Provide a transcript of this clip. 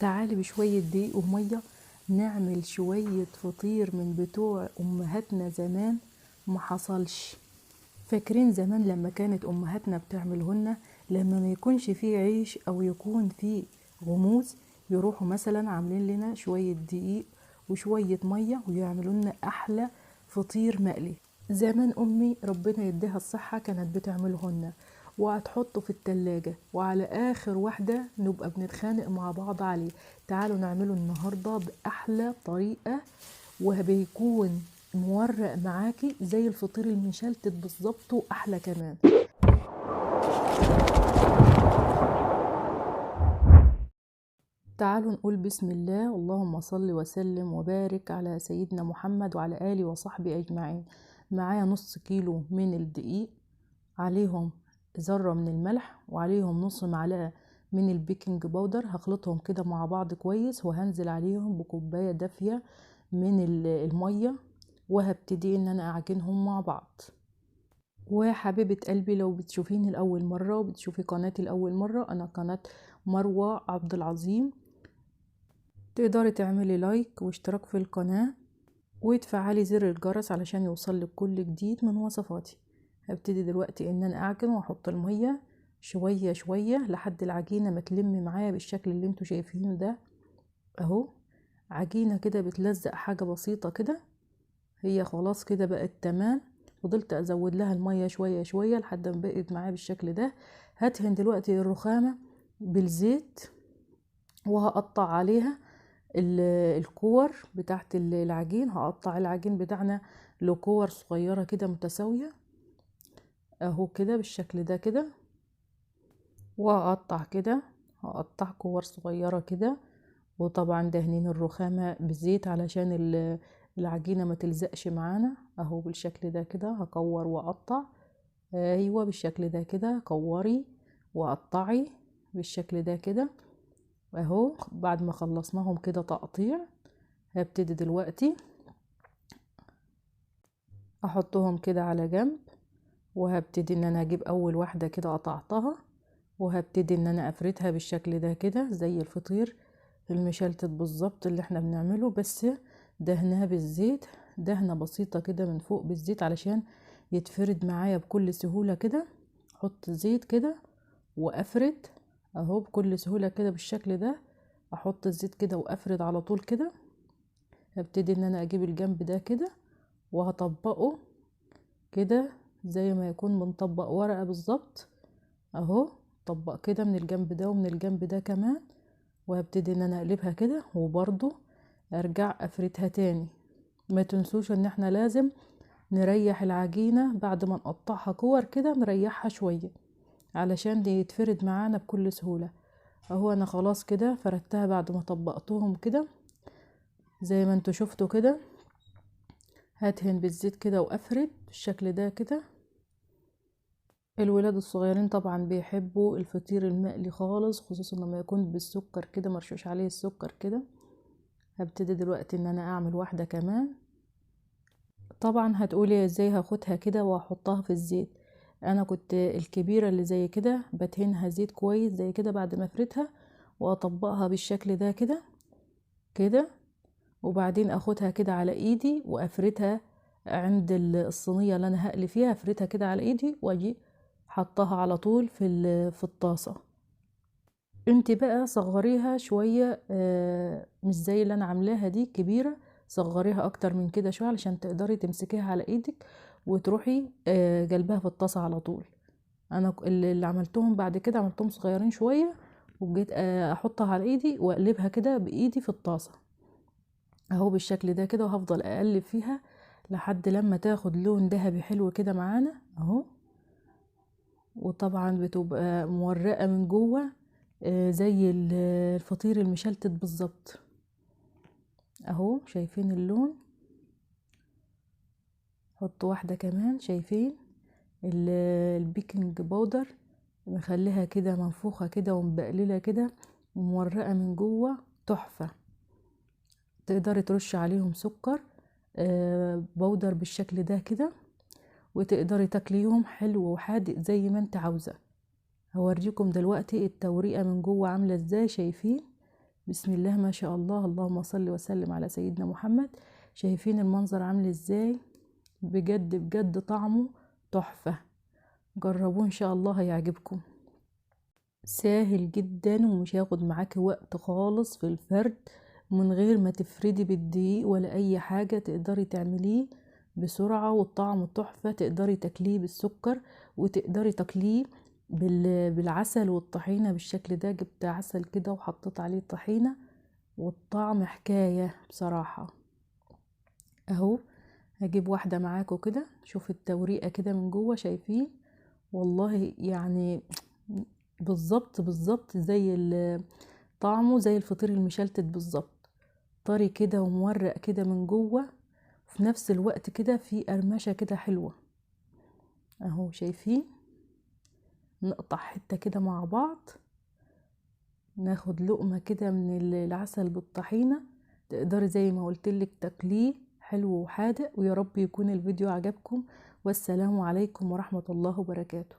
تعالي بشوية دقيق ومية نعمل شوية فطير من بتوع أمهاتنا زمان ما حصلش. فاكرين زمان لما كانت أمهاتنا بتعملهن لما ما يكونش فيه عيش أو يكون فيه غموس، يروحوا مثلا عاملين لنا شوية دقيق وشوية مية ويعملوا لنا أحلى فطير مقلي. زمان أمي ربنا يديها الصحة كانت بتعملهن وهتحطه في التلاجة، وعلى آخر واحدة نبقى بنتخانق مع بعض عليه. تعالوا نعمله النهاردة بأحلى طريقة، وبيكون مورق معاكي زي الفطير المشلتت بالظبط وأحلى كمان. تعالوا نقول بسم الله، اللهم صل وسلم وبارك على سيدنا محمد وعلى آله وصحبه أجمعين. معايا نص كيلو من الدقيق، عليهم ذرة من الملح، وعليهم نص معلقة من ال baking powder. هخلطهم كده مع بعض كويس، وهنزل عليهم بكوباية دافية من المية، وهبتدي ان انا اعجنهم مع بعض. وحبيبة قلبي لو بتشوفيني لأول مرة وبتشوفي قناتي لأول مرة، انا قناة مروة عبد العظيم، تقدري تعملي like واشتراك في القناة وتفعلي زر الجرس علشان يوصلك كل جديد من وصفاتي. هبتدي دلوقتي ان انا اعجن واحط المية شوية شوية لحد العجينة ما تلم معايا بالشكل اللي انتوا شايفينه ده اهو. عجينة كده بتلزق حاجة بسيطة كده، هي خلاص كده بقت تمام. فضلت ازود لها المية شوية شوية لحد ما بقت معايا بالشكل ده. هدهن دلوقتي الرخامة بالزيت، وهقطع عليها الكور بتاعت العجين. هقطع العجين بتاعنا لكور صغيرة كده متساوية اهو كده بالشكل ده كده، وهقطع كده، هقطع كور صغيرة كده. وطبعا دهنين الرخامة بزيت علشان العجينة ما تلزقش معانا اهو بالشكل ده كده. هكور واقطع، ايوه بالشكل ده كده، كوري وقطعي بالشكل ده كده اهو. بعد ما خلصناهم كده تقطيع، هبتدي دلوقتي احطهم كده على جنب، وهبتدي ان انا اجيب اول واحدة كده قطعتها، وهبتدي ان انا افردها بالشكل ده كده زي الفطير المشلتت بالظبط اللي احنا بنعمله، بس دهنها بالزيت، دهنة بسيطة كده من فوق بالزيت علشان يتفرد معايا بكل سهولة كده. احط زيت كده وافرد اهو بكل سهولة كده بالشكل ده، احط الزيت كده وافرد على طول كده. هبتدي ان انا اجيب الجنب ده كده وهطبقه كده زي ما يكون بنطبق ورقة بالظبط اهو، طبق كده من الجنب ده ومن الجنب ده كمان، وهبتدي ان انا اقلبها كده وبرضو ارجع افردها تاني. ما تنسوش ان احنا لازم نريح العجينة بعد ما نقطعها كور كده، نريحها شوية علشان دي يتفرد معانا بكل سهولة اهو. انا خلاص كده فردتها بعد ما طبقتهم كده زي ما انتوا شفتوا كده. هدهن بالزيت كده وافرد بالشكل ده كده. الولاد الصغيرين طبعا بيحبوا الفطير المقلي خالص، خصوصا لما يكون بالسكر كده، مرشوش عليه السكر كده. هبتدي دلوقتي ان انا اعمل واحدة كمان. طبعا هتقولي ازاي هاخدها كده واحطها في الزيت؟ انا كنت الكبيرة اللي زي كده بدهنها زيت كويس زي كده بعد ما افردها، واطبقها بالشكل ده كده كده، وبعدين اخدها كده على ايدي وافردها عند الصينية اللي انا هقلي فيها، افردها كده على ايدي واجي حطها على طول في الطاسة. انت بقى صغريها شوية، مش زي اللي انا عاملاها دي كبيرة، صغريها اكتر من كده شوية علشان تقدري تمسكيها على ايدك وتروحي جلبها في الطاسة على طول. انا اللي عملتهم بعد كده عملتهم صغيرين شوية، وجيت احطها على ايدي واقلبها كده بايدي في الطاسة اهو بالشكل ده كده، وهفضل اقلب فيها لحد لما تاخد لون ذهبي حلو كده معانا اهو. وطبعا بتبقى مورقة من جوه زي الفطير المشلتت بالظبط اهو. شايفين اللون؟ حط واحدة كمان. شايفين ال baking powder مخليها كده منفوخة كده ومبقللة كده ومورقة من جوه، تحفة. تقدري ترشي عليهم سكر powder بالشكل ده كده، وتقدري تاكليهم حلو وحادق زي ما انت عاوزة. هوريكم دلوقتي التوريقة من جوه عاملة ازاي. شايفين بسم الله ما شاء الله، اللهم صل وسلم على سيدنا محمد. شايفين المنظر عامل ازاي؟ بجد بجد طعمه تحفة، جربوه ان شاء الله هيعجبكم. ساهل جدا ومش هياخد معاكي وقت خالص في الفرد، من غير ما تفردي بالدقيق ولا اي حاجة، تقدري تعمليه بسرعة والطعم تحفة. تقدري تاكليه بالسكر وتقدري تاكليه بالعسل والطحينة بالشكل ده. جبت عسل كده وحطيت عليه طحينة والطعم حكاية بصراحة. اهو هجيب واحدة معاكم كده، شوف التوريقة كده من جوه، شايفين؟ والله يعني بالظبط بالظبط زي طعمه زي الفطير المشلتت بالظبط، طري كده ومورق كده من جوه، وفي نفس الوقت كده في قرمشة كده حلوة. اهو شايفين؟ نقطع حتة كده مع بعض، ناخد لقمة كده من العسل بالطحينة. تقدري زي ما قلتلك تاكليه حلو وحادق. ويا رب يكون الفيديو عجبكم، والسلام عليكم ورحمة الله وبركاته.